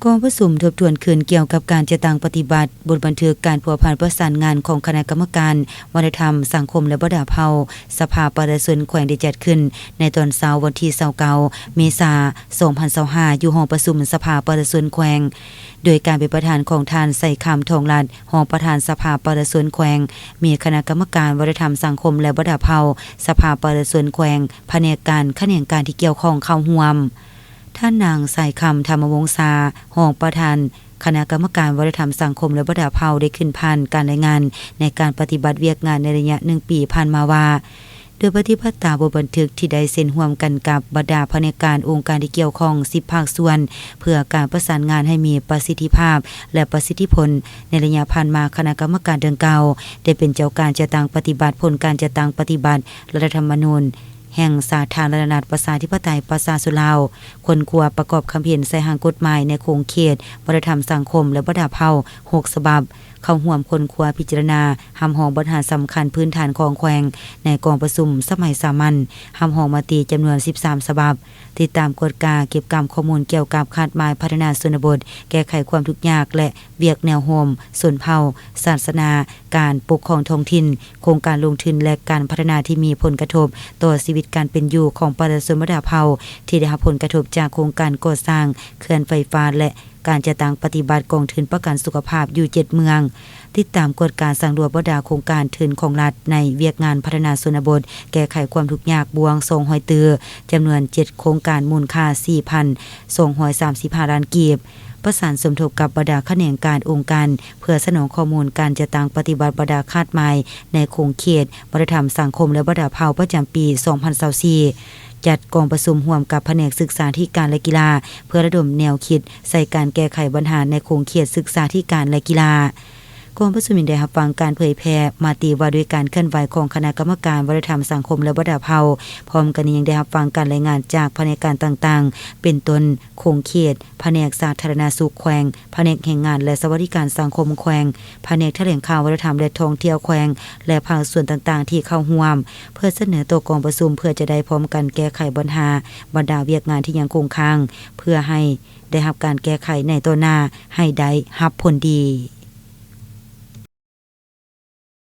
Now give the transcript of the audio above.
ກອງປະຊຸມທົບທວນຄືນກ່ຽວກັບການຈັດຕັ້ງປະຕິບັດບົດບັນທຶກການພົວພັນປະສານງານຂອງຄະນະກຳມະການວັດທະນະທຳ, ສັງຄົມ ແລະ ວັດທະນະພາວ ສະພາປະຊາຊົນແຂວງ ໄດ້ຈັດຂຶ້ນໃນຕອນເຊົ້າວັນທີຊາວເກົ້າ ເມສາ ສອງພັນຊາວຫ້າ ຢູ່ຫ້ອງປະຊຸມສະພາປະຊາຊົນແຂວງ ໂດຍການເປັນປະທານຂອງທ່ານ ໄຊຄຳ ທອງລັດ ຮອງປະທານສະພາປະຊາຊົນແຂວງ, ມີຄະນະກຳມະການວັດທະນະທຳ, ສັງຄົມ ແລະ ວັດທະນະພາວ ສະພາປະຊາຊົນແຂວງ, ພະແນກການ, ຂະແໜງການທີ່ກ່ຽວຂ້ອງເຂົ້າຮ່ວມ. ທ່ານນາງ ສາຍຄຳ ທຳມະວົງສາ ຮອງປະທານຄະນະກຳມະການວັດທະນະທຳ, ສັງຄົມ ແລະ ວັດທະນະພາວ ໄດ້ຂຶ້ນຜ່ານການລາຍງານໃນການປະຕິບັດວຽກງານໃນໄລຍະໜຶ່ງປີຜ່ານມາວ່າ ໂດຍປະຕິບັດຕາມບົດບັນທຶກທີ່ໄດ້ເຊັນຮ່ວມກັນກັບບັນດາພະແນກການ, ອົງການທີ່ກ່ຽວຂ້ອງ ສິບພາກສ່ວນ ເພື່ອການປະສານງານໃຫ້ມີປະສິດທິພາບ ແລະ ປະສິດທິຜົນ. ໃນໄລຍະຜ່ານມາ, ຄະນະກຳມະການດັ່ງກ່າວໄດ້ເປັນເຈົ້າການຈັດຕັ້ງປະຕິບັດຜົນການຈັດຕັ້ງປະຕິບັດລັດຖະທຳມະນູນ ແຫ່ງສາທາລະນະລັດ ປະຊາທິປະໄຕ ປະຊາຊົນລາວ, ຄົ້ນຄວ້າປະກອບຄຳເຫັນໃສ່ຮ່າງກົດໝາຍໃນຂົງເຂດວັດທະນະທຳ, ສັງຄົມ ແລະ ວັດທະນະພາວ ຫົກສະບັບ, ເຂົ້າຮ່ວມຄົ້ນຄວ້າພິຈາລະນາ, ຮັບຮອງບັນຫາສຳຄັນພື້ນຖານຂອງແຂວງໃນກອງປະຊຸມສະໄໝສາມັນ, ຮັບຮອງມະຕິຈຳນວນສິບສາມສະບັບ, ຕິດຕາມກວດກາເກັບກຳຂໍ້ມູນກ່ຽວກັບຄາດໝາຍພັດທະນາຊົນນະບົດ, ແກ້ໄຂຄວາມທຸກຍາກ ແລະ ວຽກແນວໂຮມ, ຊົນເຜົ່າ, ສາສະໜາ, ການປົກຄອງທ້ອງຖິ່ນ, ໂຄງການລົງທຶນ ແລະ ການພັດທະນາທີ່ມີຜົນກະທົບຕໍ່ຊີວິດການເປັນຢູ່ຂອງປະຊາຊົນບັນດາເຜົ່າທີ່ໄດ້ຮັບຜົນກະທົບຈາກໂຄງການກໍ່ສ້າງເຂື່ອນໄຟຟ້າ ແລະ ການຈັດຕັ້ງປະຕິບັດກອງທຶນປະກັນສຸຂະພາບຢູ່ເຈັດເມືອງ, ຕິດຕາມກວດກາສັງລວດບັນດາໂຄງການທຶນຂອງລັດໃນວຽກງານພັດທະນາຊົນນະບົດ, ແກ້ໄຂຄວາມທຸກຍາກບ່ວງສອງຮ້ອຍຕື້ ຈຳນວນເຈັດໂຄງການ ມູນຄ່າສີ່ພັນສອງຮ້ອຍສາມສິບຫ້າລ້ານກີບ. ປະສານສົມທົບກັບບັນດາຂະແໜງການ, ອົງການ ເພື່ອສະໜອງຂໍ້ມູນການຈັດຕັ້ງປະຕິບັດບັນດາຄາດໝາຍໃນຂົງເຂດວັດທະນະທຳ, ສັງຄົມ ແລະ ວັດທະນະພາວປະຈຳປີສອງພັນຊາວສີ່. ຈັດກອງປະຊຸມຮ່ວມກັບພະແນກສຶກສາທິການ ແລະ ກິລາ ເພື່ອລະດົມແນວຄິດໃສ່ການແກ້ໄຂບັນຫາໃນຂົງເຂດສຶກສາທິການ ແລະ ກິລາ. ກອງປະຊຸມຍັງໄດ້ຮັບຟັງການເຜີຍແຜ່ມະຕິວ່າດ້ວຍການເຄື່ອນໄຫວຂອງຄະນະກຳມະການວັດທະນະທຳ, ສັງຄົມ ແລະ ວັດທະນະພາວ. ພ້ອມກັນນີ້ຍັງໄດ້ຮັບຟັງການລາຍງານຈາກພະແນກການຕ່າງໆ ເປັນຕົ້ນ ຂົງເຂດ, ພະແນກສາທາລະນະສຸກແຂວງ, ພະແນກແຮງງານ ແລະ ສະຫວັດດີການສັງຄົມແຂວງ, ພະແນກຖະແຫຼງຂ່າວວັດທະນະທຳ ແລະ ທ່ອງທ່ຽວແຂວງ ແລະ ພາກສ່ວນຕ່າງໆທີ່ເຂົ້າຮ່ວມ ເພື່ອສະເໜີຕໍ່ກອງປະຊຸມ ເພື່ອຈະໄດ້ພ້ອມກັນແກ້ໄຂບັນຫາບັນດາວຽກງານທີ່ຍັງຄົງຄ້າງ ເພື່ອໃຫ້ໄດ້ຮັບການແກ້ໄຂໃນຕໍ່ໜ້າໃຫ້ໄດ້ຮັບຜົນດີ.